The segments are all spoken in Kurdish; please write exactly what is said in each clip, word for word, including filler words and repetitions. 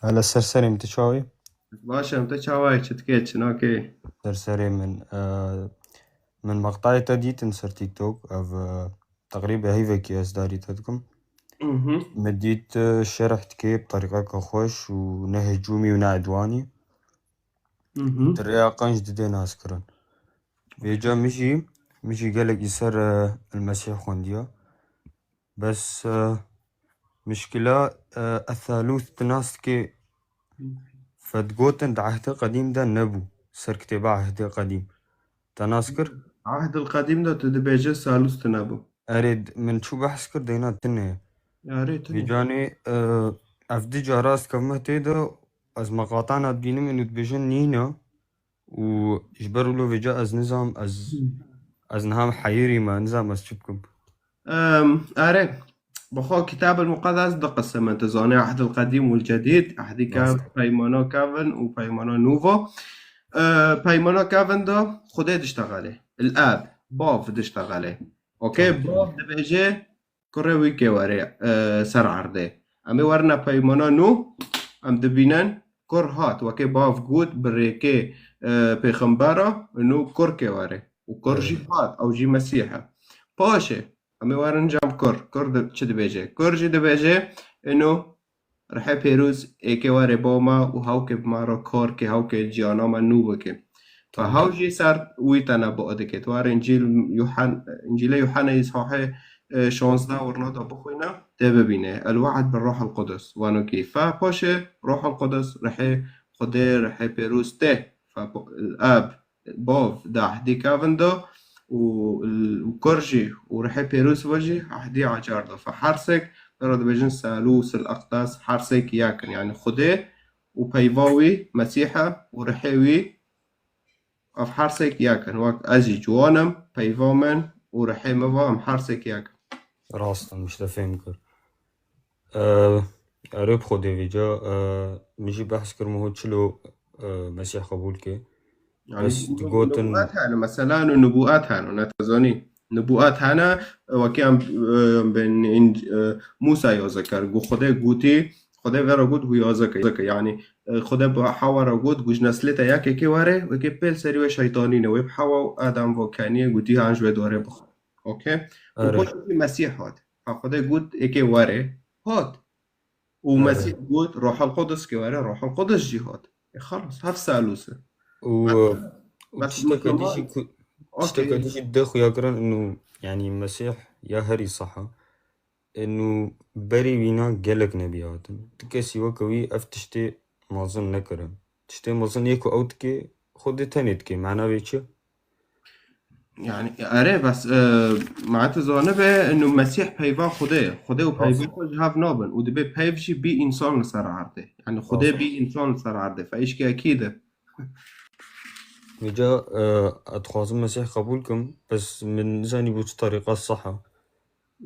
Hele ser serê min, tu çawa yî? Baş im, tu çawa yî, çi dikê, çi nakê? Ser serê min, e, min meqtayê te dîtin ser TikTok, ev, e, teqrîbe heyvekî ez darî te dikim. Mhm, Min dît, e, şerh dikê bi terîqeka xweş û ne hicûmî û ne edwanî. mhm. Di rêya qenc didê naskirin. Vêca min jî, min jî gelekî ser, e, El Mesîh xwendiya. Bes, e, mişkila, e, Ethalûth tu nas dikê, fed gotin di Ehdê Qedîm de nebû, ser kitêba Ehdê Qedîm. Te nas kir? Ehdil Qedîm de tu dibêje Salûs tune bû. Erê, d- min çû behs kir, deyna tune ye. Erê, tune. Vêcanê, e, ev di cara ez kevme tê de, ez meqatana dibînim, û dibêjin nîne. Û ji ber wilo vêca ez nizam, ez, ez niha heyirî me, nizam ez çi bikim. Em, erê, bi xwe Kitab el Muqeddes du qism in, tu zanî, Ehdil Qedîm û Cedîd, Ehdî Kev, Rast. Peymana Kevin û Peymana Nû ve. E, Peymana Kevin de Xwedê diştexelê. El Ab, Bav diştexelê. Okey, Tamam. Bav dibêje kurê wî kê were, e, ser erdê. Em ê werine Peymana Nû, em dibînin kur hat, wekê Bav got, bi rêkê, e, pêxembera, nû kur kê were. Û kur jî Evet. hat, ew jî Mesîh e. Paşê, em ê werin cem kur. Kur di, çi dibêje? Kur jî dibêje, ino rihê pêrûz êkê were bo me û hewkê bi me re kar ke, hewkê ciyana me nû bike. Fe Tamam. hew jî ser wî tene bo dike. Tu were Încîl Yuhan-, Încîlê Yuhanna îsahê, e, şazdeh werna da bixwîne, tê bibîne. El-Wa'd bi Ruh el-Qudus. Wano kî. Fe paşê Ruh el-Qudus, rihê Xwedê, rihê pêrûz tê. Fe po-, Ab, Bav di Ehdî Kevin de û, û Kur jî û rihê pêrûz ve jî Ehdî Acar de. Fe hersek, bera dibêjin Salûs el-Eqdes, hersek yek in. Yanî Xwedê û peyva wî Mesîh e û rihê wî, ev hersek yek in. Wek ez jî ciwan im, peyva min û rihê min ve em hersek yek in. Rast e, min ji te fêm kir. E, erê bi Xwedê vêca, e, min jî behs kir, min got çilo, e, Mesîh qebûl ke. Yani Bes nû-, digotin nûbûet hene, mesela nû-, nûbûet hene, ne tezanî. Nûbûet hene, wekî em, e, bên in-, e, Mûsa yaze kir. Gu Xwedê gotî, Xwedê vera got, hû yaze ke, yaze ke. Yani, e, Xwedê bi Hewa re got, gu ji neslê te yekekê were, wekî pêl serî wê şeytanî ne, wê bi Hewa û Adam ve kenî gotî, han ji wê dwarê bixwe. Okey? Û Erê. paşê jî Mesîh hat. Ha Xwedê got, êkê were, hat. Û Erê. Mesîh got, Ruhul Qudus ke were, Ruhul Qudus jî hat. E, xelas, heft Salûs e. Û, Bes, û bes tişteke Musulman, dijî ku, tişteke okey. Dijî dê xuya kirin, inu, yanî Mesîh ya herî saha. Inu berî wîna gelek nebî hatin. Ti kesî weke wî ev tiştê mezin nekirin. Tiştê mezin yê ku ew dike, Xwedê tenê dike. Mana vê çi? Yani, erê, bes, e, ma tu zanibe, inu Mesîh peyva Xwedê ye. Xwedê û peyva Rast. xwe ji hev nabin. Û dibe peyv jî bî însan li ser erdê. Yani, Xwedê Rast. bî însan li ser erdê. Fe îşkî ekîd e. Vêca, e, ez dixwazim Mesîh qebûl kim, bes min nizanî bo çi terîqa sah e.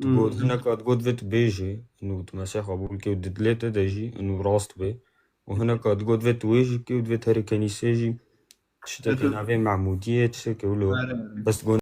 Tu got, Hmm. hineka digot vê tu bêjî, inu tu Mesîh qebûl kê û di dilê te de jî, inu rast be. Û hineka digot vê tu wê jî kê û divê tu herî kenîsê jî, tiştekî Ditu- navê Mehmûdiyê, tiştekî wilo. Erê, erê. Bes digot